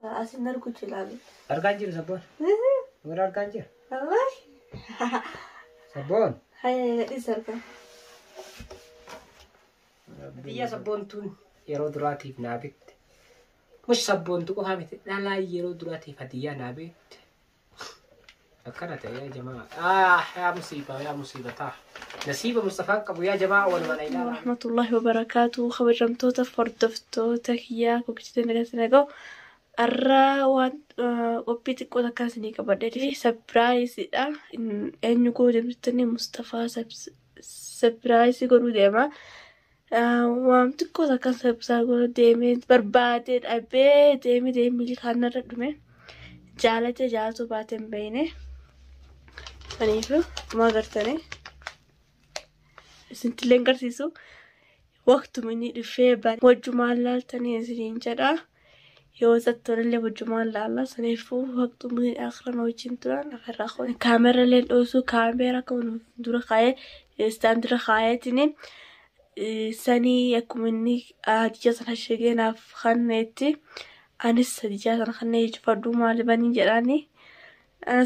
Asin arguu jilaalu. Argaan jiru sabboon. Warra argaan jiru. Wallahi. Sabboon. Haya gadhiis argaa. Biyya sabboontuun yeroo duraatiif naa bitte. Mush sabboontu qofaa miti dhalaa yeroo duraatiif hadiyyaa naa bitte. Akkana ta'e yaa jamaa. Ah yaa musiiba yaa musiibataa. Nasiiba Mustafaan qabu yaa jamaa walumaan ilaalaa. Warahmatullahi wabarakaatu kabajamtoota hordoftoota kiyyaa kokkisitan nagatti naga'u arraa waan qophii xiqqoo takka isinii qabadhee dhufe sapiraayisidha. Eenyu goo deemtanii Mustafaa sapiraayisii godhuu deema. Waan xiqqoo takka sapiraayisii godhuu deemee barbaadee dhabee deemee deemee milkaanarra dhume jaalate jaalatu baatee hin beekne. Kanaafuu akkuma agartanii isintillee agarsiisu waqtuma inni dhufee wajjumaan laaltanii isiniin jedha. Yoo isatti tolellee wajjumaan laalla. Saniifuu waqtuma inni akhiran wajjin turan afarraa qoone. Kaameera illee dhoosuu kaameera akka dura kaayee istaandira kaayeetiin sanii akkuma inni hadiyyaa sana shegee naaf kanneetti anis hadiyyaa sana kannee jechuufadhu maali banii jedhaani.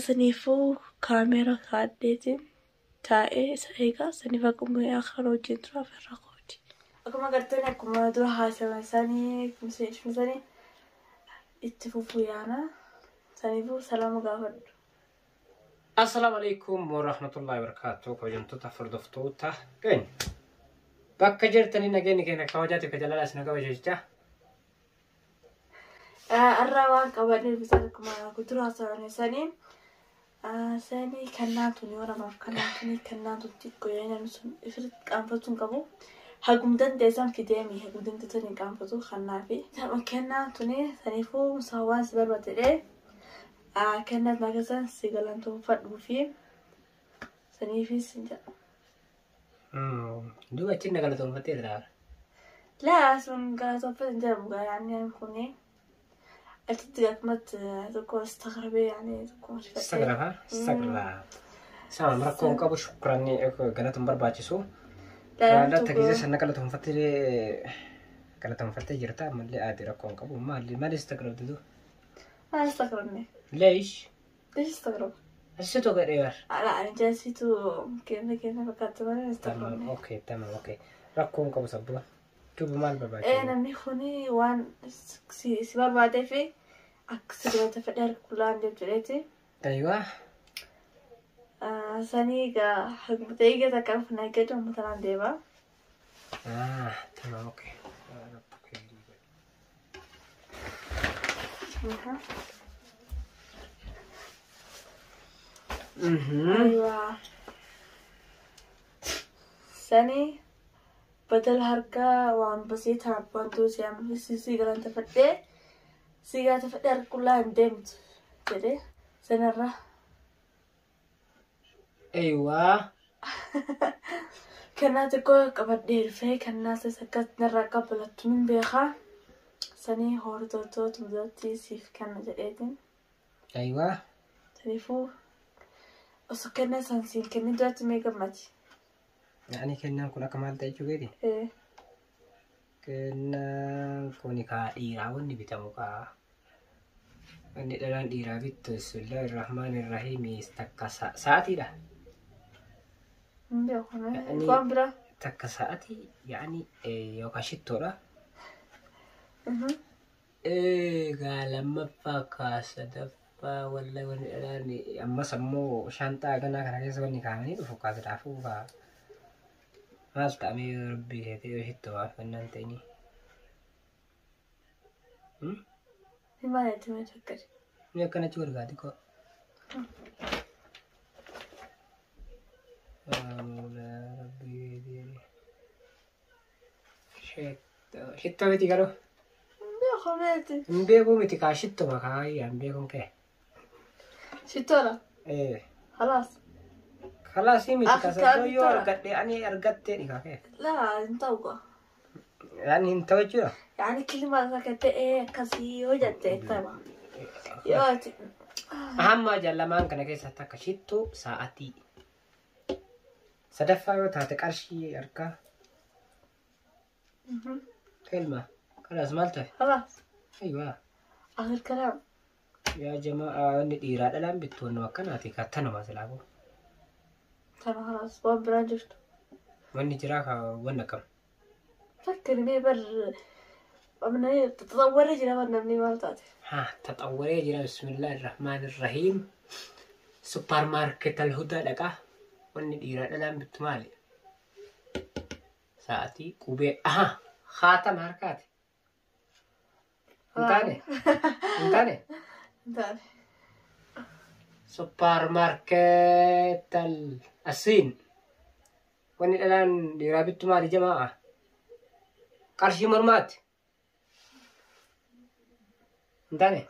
Saniifuu kaameera kaadheetiin taa'ee isa eegaa saniif akkuma akhiran wajjin turan afarraa qooti. Akkuma agartan akkuma dura haasawan sanii akkuma sanii itti fufuu yaana. Saniifuu salaama gaafadhu. Assalaamu alaikum warahmatullahi wabarakatuh. Kabajamtoota hordoftoota keenya. Bakka jirtanii nageenyi keenya kabajaatiif ka jaalala isin kabaja jecha. Arraa waan qabadhee bisaan akkuma dura haasawan sanii sanii kennaan tuni yoo namaaf kennaan tuni kennaan tun xiqqoo yoo namni sun ifirratti qaanfachuu hin qabu. Hagum dandeessan fideemi hagum dandeessan hin qaanfatu kannaafi. Kennaan tuni saniifuu waan si barbaadedhee kennaan nagasan si galantoonfadhuu fi saniifis hin jedha. Duuba achiin na galatoonfattee irraa. Laa sun galatoonfate hin jedhamu gaa yaani kuni achitti akkumatti tokko istagrabee yaani tokko Istagraba? Istagraba. Sama rakkoo hin qabu shukranni galatoon barbaachisu. Laata gisee sana galatoonfattee galatoonfattee jirta ammallee aadii rakkoo hin qabu maali maali istagrabde du? Maal istagrabne? Leesh? Leesh istagrab? Asitu gadhee bar. Ala ani jaalsitu kenna kenna fakkaata malee istagrabne. Okey tamam okey rakkoo hin qabu sabboon. Duuba maal barbaachisa? Namni kuni waan si barbaadee fi akka si galateeffadhee harka qullaa hin deemtu jedheeti. Aywa. Sanii egaa haguma ta'ee egaa takka dhufu na eeggatu amma tanaan deema. Ah, tamam okey. Aywa. Sanii badal harkaa waan basiitaa wantoota si si galateeffadhee si galateeffadhee harka qullaa hin deemtu jedhee sanarra. Aywa. Kennaa xiqqoo qabadhee dhufee kennaa isa akkas narraa qabbalattu nin beekaa. Sanii hordoftoota biratti siif kenna jedheetiin. Aywa. Saniifuu osoo kennaa san siin kennin duratti mee gammadi. Yaani kennaan kun akka maal ta'e jechuu keeti? Kennaan kun kaa dhiiraa wanni bitamu kaa. Wanni dhalaan dhiiraa bittu bismillahi rahmaani rahiim takka sa'aatiidha. Hin beeku waan biraa. Takka sa'aatii yaani yookaan shittoodha. Egaa lammaffaa kaa sadaffaa wallahi wanni dhalaan ammas ammoo shaanxaa ganaa kana keessa wanni kaa'anii dhufu kaa silaafuu kaa. Maal ta'ame yoo rabbii keetee yoo shittoo waaf kennaan ta'ini. Maal itti mee fakkate? Inni akkanatti gargaati koo. Shittoo miti garuu. Hin beeku meeti. Hin beeku miti kaa shittoo kaa hin beekuun kee. Shittoodha. Ee. Halaas. Kalaasii miti kasaboo yoo argadhe ani argattee ni kaafee. Laa hin ta'u gaa. Yaani hin ta'u jechuudha. Yaani kilima rakkate akkasii yoo jette ta'ama. Yoo ati. Hamma jaalamaan kana keessatti akka shittuu sa'aatii. Sadaffaa yoo taate qarshii harkaa. Kelma. Kalaas maal ta'e? Kalaas. Ayiwaa. Akhir kalaam. Yaa jamaa wanni dhiiraa dhalaan bittu wannu akkanaati kattanuma silaafuu. Tana khalaas waan biraan jirtu. Wanni jiraa ka wanna kam. Fakkari mee bar amna tatawwaree jira bar namni maal taate. Haa taxawwaree jira bismillaahi rahmaani rahiim. Supparmaarket alhudaa dhaqaa. Wanni dhiiraa dhalaan bittu maali? Sa'atii qubee aha haatama harkaati. Hin taane? Hin taane? Hin taane. Supparmaarket al asiin. Wanni dhalaan dhiiraa bittu maali jamaa? Qarshii mormaati. Hin taane?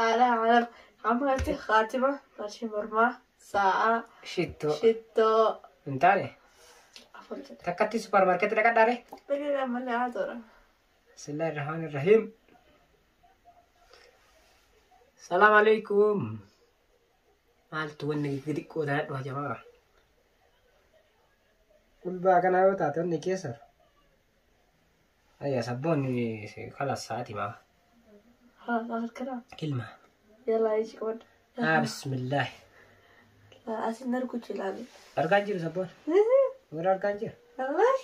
Alaa alam. Amma galtee khaatima qarshii mormaa sa'a Shittoo. shittoo Hin taane? afur jedhe. Takkatti supparmaarketti dhaqadhaare. Dhaqee ammallee haa toora. Bismillaahi rahmaani rahiim. Salaam alaikum. Maaltu wanni xixiqqoo tana dhufa jamaa? Ulbaa kanaa yoo taate wanni keessa. Ayya sabboonni kalas sa'aati maa. خلاص آخر كلام. Kilma. يلا ايش قول. Haa bismillaahi. لا أسين نركض جلالي. Argaan jiru sabboon. Warra argaan jiru. والله.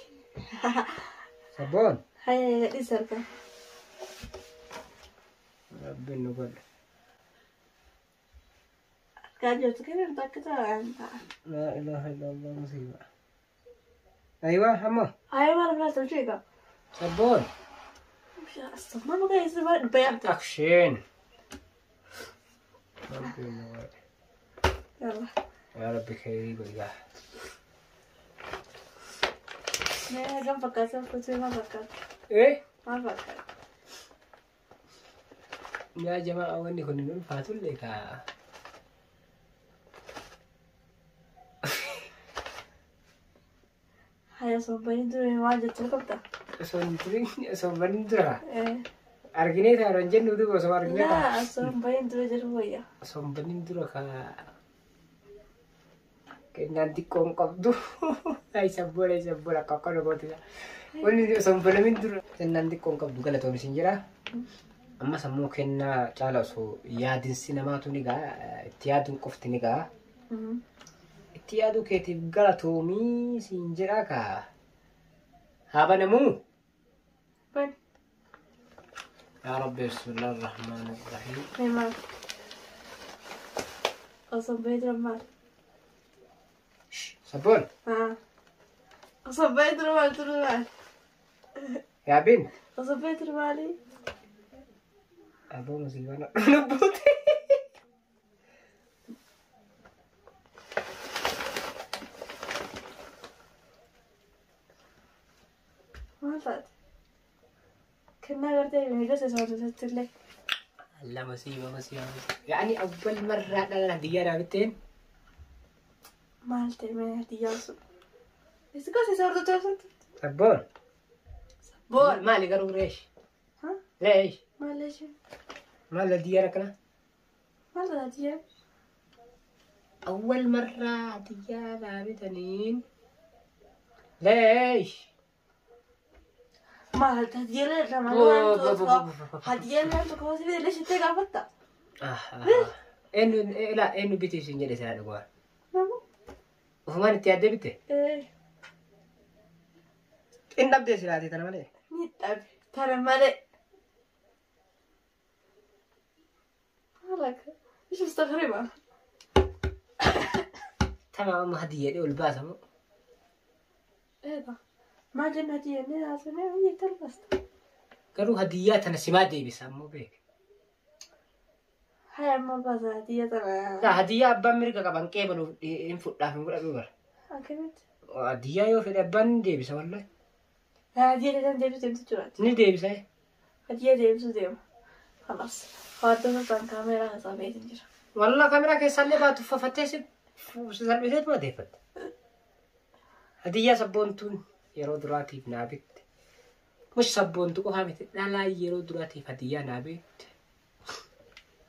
Sabboon. هيا لسه أركض. Rabbiin nu godhe. كان جبت كده متأكدة. Laa ilaaha illallah musiiba. Aywa ammoo هاي ما لها تمشيك. sabboon. مش أصلا ما بقى يصير بيعتك. Aksheen. Rabbiin nu godhe. يلا. Yaa Rabbi khayrii godhi gaa. ما كم فكرت كنت ما فكرت Eh? ما فكرت. Yaa jamaa wanni kun hin ulfaatullee kaa. هيا صبرين دوري ما جت ركبتها. Osoo hin turin osoo hin banin dura. إيه. Arginee ta'a hin jennu duuba osoo arginee ta'a. لا صبرين دوري جربويا. Osoo hin banin dura kaa. Kennaan xiqqoon qabdu. Ay sabboon ay sabboon akka akkana gooti. Wanni osoo hin banamin dura. Kennaan xiqqoon qabdu galatoom isin jira. Ammas ammoo kennaa caala osoo yaadinsi namaatu ni ga'a. Itti yaaduun qofti ni ga'a. Itti yaaduu keetiif galatoomii siin jedhaa kaa. Haa banamuu. بن. يا ربي بسم الله الرحمن الرحيم. ما صبرين دوري ما. Sabboon. ها صبيت رمال ترمال. Yaa bint. صبيت رمالي. Aboo musiibaa lubbuuti. ما طلعت كنا قرتي من قصة صوت لك. لا musiiba musiiba musiiba. يعني أول مرة أنا هدية رابطين. مالتي من هدية بس قصة صوت صوت. Sabboon. بول. Maali garuu reesh? ها. Leesh. ما ليش. Maal هدية akkana? ما طلعت هدية. أول مرة هدية رابطين. ليش؟ ما هدية لا ما هدية لا تقوى ليش انت قابلتها؟ Eenyu laa eenyu bitee isin jedhe sana dhugaa. Ofumaan itti yaaddee bitte? ايه. Hin dhabdee silaatee tana malee. نتعب ترى مالي مالك ايش مستغربة؟ Tama amma hadiyyaa ol baasamu. ايه ده ما جبنا هدية ليه عشان هي تلبس. Garuu hadiyyaa tana simaa deebisa ammoo beek. هاي ما بس هدية ترى. Laa hadiyyaa abbaan mirga qaban qeebaluuf hin fudhaaf hin godhatu bara. أكلت. Hadiyyaa yoo fedhe abbaan ni deebisa wallahi. هدية لازم ديبس ديبس جرات. Ni deebisa. هدية ديبس ديم خلاص خاطر كان كاميرا حسابي تنجر. Wallah kaameraa keessaallee baatu faffattee si salphiseetuma deeffatte. Hadiyyaa sabboontuun yeroo duraatiif naa bitte. Mush sabboontu qofaa miti dhalaa yeroo duraatiif hadiyyaa naa bitte.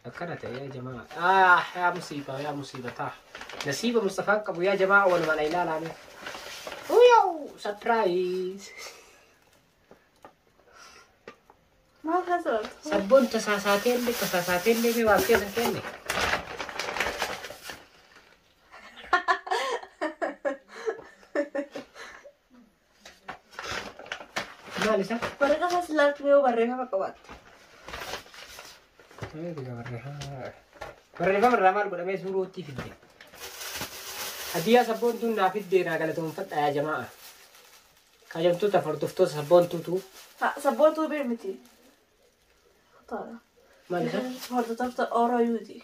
Akkana ta'e yaa jamaa. Ah yaa musiiba yaa musiiba taa. Nasiiba Mustafaan qabu yaa jamaa walumaan ilaalaame. Uyaw surprise. Maal keessa laalta? Sabboon tasaasaatee illee tasaasaatee illee waa keessa kenne. Maal isa? Waraqaa keessa laaltu yoo barreeffama qabaatte. Barreeffama irraa maal godhamee suurootti fidde? Hadiyyaa sabboontuun naa fiddee naa galatoonfadha yaa jamaa. Kabajamtoota hordoftoota sabboontuutu. Sabboontuu bir miti. Taala. Maal isa? Hordoftoota Orooyuuti.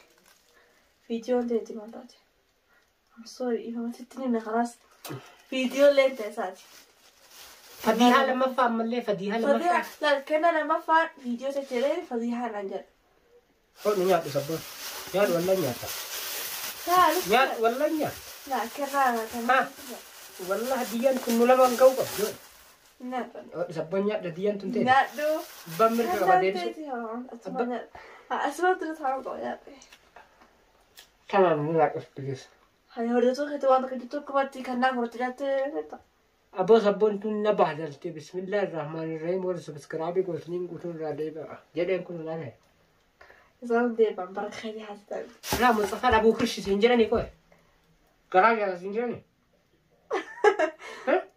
Viidiyoon teeti maal taate? I'm sorry, ifamatti nimne khalaas. Viidiyoon leenta isaati. Fadihaa lammaffaa ammallee fadihaa lammaffaa. Fadihaa laal kenna lammaffaan viidiyoo teelee fadihaa naan jedha. Hodhu nyaadhu sabboon. Nyaadhu wallan nyaata. Nyaadhu wallan nyaata. Laa kennaa Ha. Wallah hadiyyaan kun nu lamaan ga'uu qabdu. Nyaadhu. Hodhu sabboon nyaadhu hadiyyaan tun teeti. Nyaadhu. Abbaan mirga qaba deebisu. Asuma tura taa'u qaba nyaadhu. Tamaam nu laaqas bilis. Hani hordoftoota keetti waan tokko jettu akkumatti kan naaf hordofaa Aboo sabboon tun na baadalte bismillaahi rahmaani rahiim warra subscribe gootaniin guutuun irraa deebi'a jedheen kun laale. Isaan deeban bara keetii haasa'an. Laa Mustafaa dhabuu kirshi siin jedhani qoy. Garaa jala siin jedhani.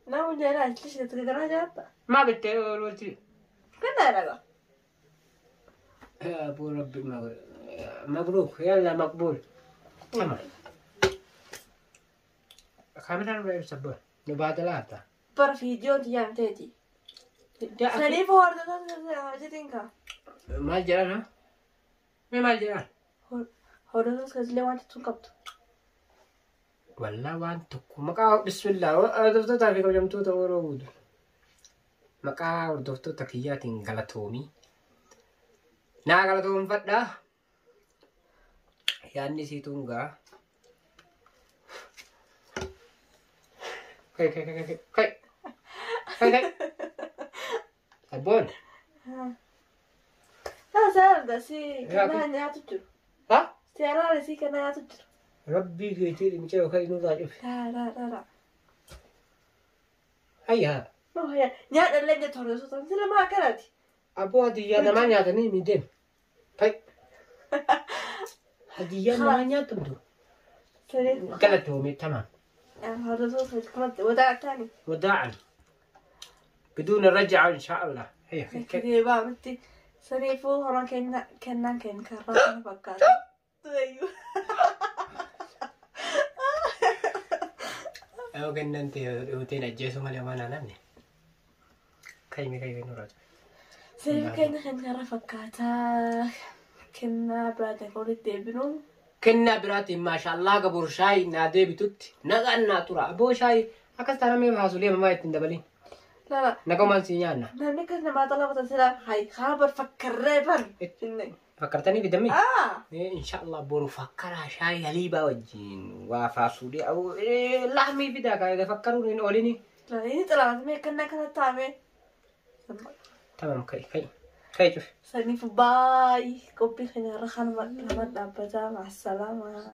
Nama jala achi ishee garaa jalatta. Maa bittee oolti? Kenna dhaga. Aboo rabbi mabruuk yalla maqbuul. Tamam. Kaameraan irraa ibsa boon nu baadalaata. Bara viidiyoon xiyyaam teeti. Saniif hordoftoota hojjetiin kaa. Maal jedhan ha? Mee maal jedhan? Hordoftoota keetillee waan jettuun qabdu. Wallaa waan tokko maqaa bismillah hordoftootaa fi kabajamtoota Oromoo guutu. Maqaa hordoftoota kiyyaatiin galatoomii. Naa galatoomfadhaa. Yaadni siituun gaa. Kai kai kai kai kai. Kai kai. Abboon. Haa seeraan si kennaa nyaatu jiru. Ha? Seeraan si kennaa nyaatu jiru. Rabbii keetii dhimcha yookaan inni irraa cufe. Raa raa raa. Ayyaa. Nyaadha illee nyaata hordoftoota sila maa akkanaati. Abboo hadiyyaa namaa nyaatanii ni deemu. Kai. Hadiyyaa namaa nyaatamtu. Galatoomee tamaam. Hordoftoota kumatti wadaa taani. وداعا بدون رجعة إن شاء الله. هيا Deebaa miti. Saniifuu horan kennaan kenna karaa kana fakkaata. Yoo kennan ta'e ajjeesuu malee waan aananne. Kayyime kayyime nurraa. Saniifuu kenna kenna karaa fakkaata. Kennaa biraatiin walitti deebinu. Kennaa biraatiin maashaallah gabur shaayii naa deebitutti nagaan naa tura. Aboo shaayii akkas taanamee haasulee mamaa ittiin dabaliin. Lala. Naqamaan si nyaanna. Namni akkas namaa xalabatan sila hay haa bar fakkarree bar. Fakkartanii fidamee? Ah. Inshallah boru fakkaraa shaayii haliibaa wajjin waa faasuudee lahmii fidaa kaayee fakkaruun hin oolini. Lala inni xalabatame kennaa kana taa'ame. Tamam kai kai kai cufe. Saniif baay'ee qophii keenya irra kanuma lama dhaabbataa maasalaama.